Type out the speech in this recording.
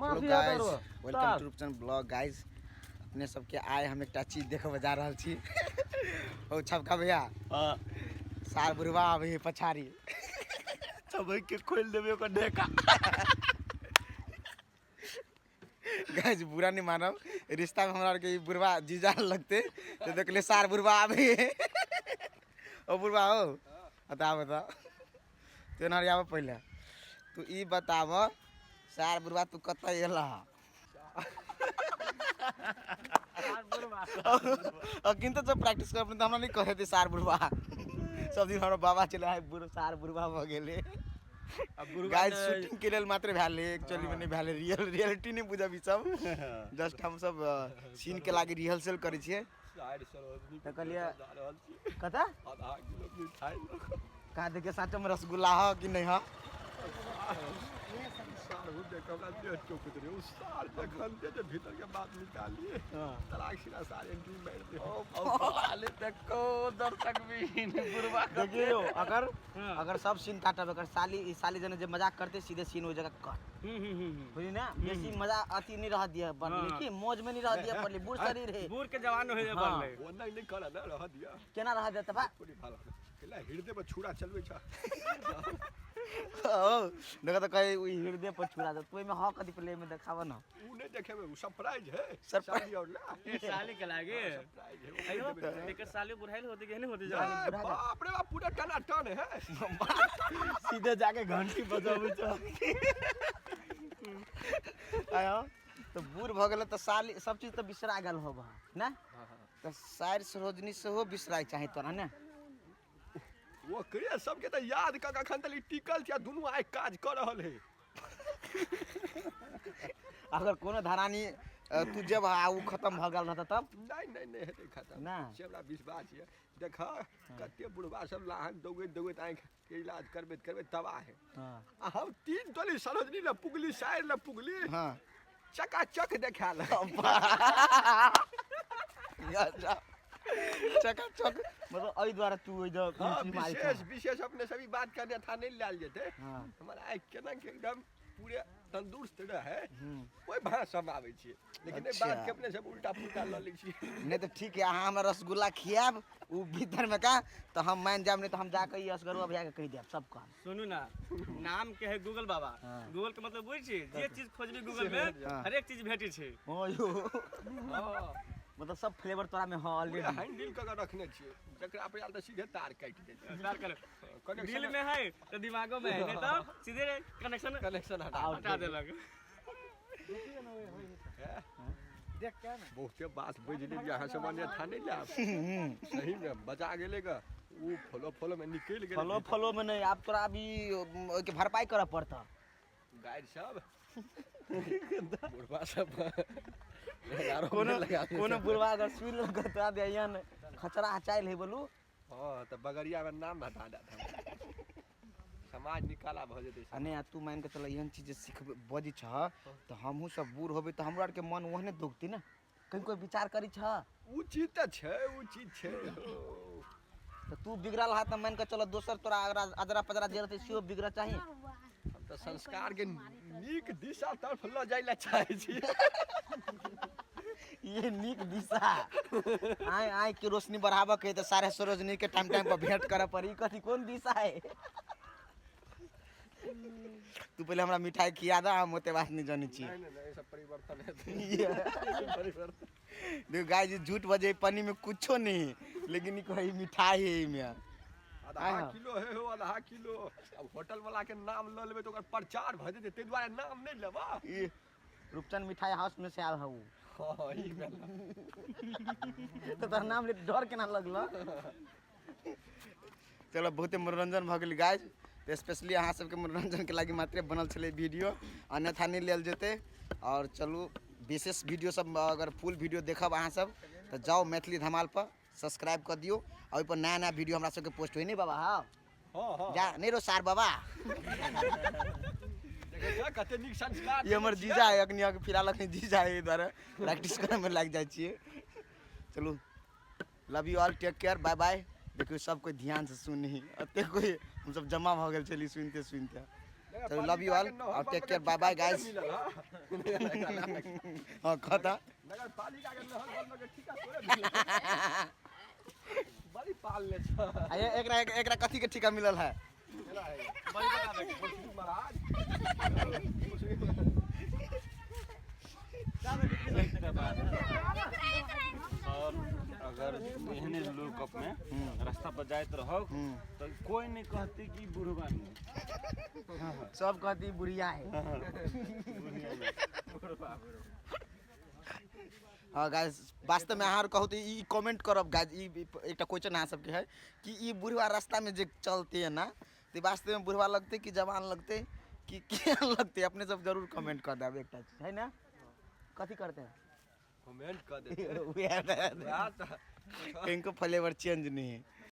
Hello mafia guys, तारो welcome to Rupchan blog guys. अपने सबके आइ हम एकटा चीज देखबऽ जा रहल छी। ओ छबका भैया, हाँ। सार बुढ़वा आबै है पछाड़ी। छबक के खोलि देबै ओकर ढेका। गाइस बुरा नहीं मानब, रिश्ता में हमरा आरके ई बुढ़वा जीजा लगते तो देखले सार बुढ़वा आबै है। ओ बुढ़वा हो, बता बता तू एना आबऽ पहिले, तू ई बताब सार बुढ़वा तू कतऽ एलह? अखन तऽ जब प्रैक्टिस करब तऽ हमरा नहि कहै हेतै सार बुढ़वा। सब दिन हमरा बाबा चले आइ बुढ़ सार बुढ़वा भऽ गेलै। गाइस शूटिंग के लेल मात्र भेल है, एक्चुअली में नहीं भेल है, रियल रियलिटी नहीं बुझब ई सब, जस्ट हम सब सीन के लागी रिहर्सल करै छियै। तऽ कहलियै कतऽ कहाँ देखिए साँचो में रसगुल्ला ह कि नहीं ह? देखियो अगर अगर सब सीन काटब, अगर साली ई साली जने जे मजाक करते सीधे सीन हो जगह कट, बुझली ना? बेसी मजा अथी नहीं रह दिया पड़ले की मौज में नहीं रह दिया पड़ले, बूढ़ शरीर है, बूढ़ के जवान हो जाए पड़ले। ओ नहीं नहीं कर ना रह दिया। केना रह देता बा? पूरी भाला केला हृदय पर छुरा चलबै छ। ओ देखो तो कहे उ हृदय पर छुरा दे, तू एमे ह कथी प्ले में देखाव ना। उ नहीं देखेबे, उ सरप्राइज है। सरप्राइज। साली और ला। ए साली के लागे। सरप्राइज है। अयो एकर साली बुढ़ाइल होते कि नहीं होते ए, जवान? बाप रे बाप पूरा टना टन है। सीधे जाके घंटी बजाबै छ। आयो तो बूढ़ भ गेल त साली सब चीज त बिसरा गेल होबा ना? त सार सरोजनी सेहो बिसराय चाहे तोरा ने? ओकरे सबके त याद क के अखन तक टिकल छै, दुनू आइ काज क रहल है। अगर कोनो धरानी तू जब आ उ खत्म भ गेल रहता तब? नहीं नहीं नहीं हेतै खत्म। ना। से हमरा विश्वास ये। देख कते बुढ़वा सब लाहन दौगैत दौगैत आँखि के इलाज करबैत करबैत तबाह है। हाँ। आ हम 3 तोली सरोजनी ल पुगली, साइर ल पुगली। हाँ। चकाचक देखायल। चकाचक मतलब एहि दुआरे तू ओहि जगह हाँ, कुर्सी मारि विशेष छह। विशेष अपने सभी बात करने था नहीं लाल जेते। हाँ। हमर आँखि केना के एकदम पूरे तंदुरुस्त रहे, ओहि भाषा हम आबै छियै, लेकिन एहि बात के अपने सब उल्टा पुल्टा लऽ लै छियै। नहीं तो ठीक है, अहाँ हमरा रसगुल्ला खियाब उ भीतर में का तो हम मान जाब, नहीं तो हम जाके ई असगरुआ भैया के कहि देब सब काम। सुनू ना, नाम के है गूगल बाबा। हाँ। गूगल के मतलब बुझै छी, जे चीज खोजबी गूगल में हाँ। हरेक चीज भेटै छै। हाँ यो। हाँ। मतलब सब फ्लेवर तोरा में हाँ पूरे ऑलरेडी। हैंडल कऽ के रखने छियै, जकरा पर आयल तऽ सीधे तार काटि देतै। तार कर। कनेक्शन दिल में है तो दिमागो में है, नहीं तो सीधे कनेक्शन कनेक्शन हटा हटा देलक। बहुते बात बुझि लेलियै अहाँ सब अन्यथा नहीं लायब। सही में बचा गेलै ग, उ फलो फलो में निकलि गेलै। फलो फलो में नहीं, आब तोरा अभी ओहिके भरपाई करऽ पड़तऽ। गाइड सब बुढ़वा सब कोनो कोनो बुढ़वा अगर सुनि लेलक तोरा दे एहन खचरा चालि है बोलू। हाँ तऽ बगरिया में नाम हटा देत समाज निकाला भऽ जेतै। आ नहि, आ तू मानि कऽ चल एहन चीज जे सिखबै बजै छह तऽ हमहूँ सब बूढ़ होबै तऽ हमरो आरके मन ओहने दुखतै ने? कहीं कोई विचार करै छह? उ चीज तऽ छै, उ चीज छै। तऽ तू बिगड़ल हा तऽ मानि कऽ चल दोसर तोरा अजरा पजरा जे रहतै सेहो बिगड़ऽ चाही। हम तऽ संस्कार के नीक दिशा तरफ लऽ जाइ लए चाहै छी। ये नीक दिशा आय आय के रोशनी बढ़ाबऽ के तऽ सारे सरोजनी के टाइम टाइम पर भेंट करऽ पड़ी, कथी कोन दिशा है? तू पहिले हमरा मिठाई खिया दे, हम ओते बात नहीं जानै छी। नहीं, नहीं, नहीं, सब परिवर्तन है। परिवर्तन। देखो गाइस, ये झूठ बजे पन्नी में कुछो नहीं, लेकिन ई कही मिठाई है एमे। आधा किलो है हो, आधा किलो। अब होटल वाला के नाम ल लेबै तऽ ओकर प्रचार भऽ जेतै, ताहि दुआरे नाम नहि लेबा। ई रूपचंद मिठाई हाउस में से आयल हूँ। हाँ, ई भेल। तो तोहर नाम ले डर केना लगल? चलो बहुते मनोरंजन भऽ गेल गाइस। तऽ स्पेशली अहाँ सबके मनोरंजन के लागी मात्रे बनल छलै वीडियो, अन्यथा नहि लेल जेतै। और चलू विशेष वीडियो सब अगर फुल वीडियो देखब अहाँ सब तऽ जाउ मैथिली धमाल पर सब्सक्राइब कऽ दियौ, आ ओहि पर नया नया वीडियो हमरा सबके पोस्ट होइ। नहीं बाबा? हाँ हाँ, हाँ। जा नहीं रो सार बाबा। देखै छह कते नीक संस्कार ई हमर जीजा है, अखनी अहाँके फिलहाल अखनी जीजा है, एहि दुआरे प्रैक्टिस करऽ मे लागि जाइ छियै। चलू love you all, take care, bye bye. देखियौ सब कोइ ध्यान से सुनही, एते कोइ हमसब जमा भऽ गेल छली सुनिते सुनिते। तो लव you all और take care, bye bye guys. हाँ कथा नगर पालिका के नहर बनबे के ठीका तोरे मिलल। बड़ी पाल ले छ। आ ये एकरा एकरा कथी के ठिका मिलल है? केना है? बड़ी महाराज। और अगर एहने लोग में रास्ता पर जाइत रहो तो कोई नहीं कहती कि बुढ़वा नहीं। सब कहती बुढ़िया है। हाँ गाइस, वास्तव में अहाँ कहू तो ई कमेंट करब गाइस, ई एकटा क्वेश्चन अहाँ सबके है कि ई बुढ़वा रास्ता में जे चलते है ना, तो वास्तव में बुढ़वा लगते कि जवान लगते कि क्या लगते? अपने सब जरूर कमेंट कर देब एकटा चीज है ना। कथी करते हैं? कमेंट कर दे। इनको फ्लेवर चेंज नहीं है।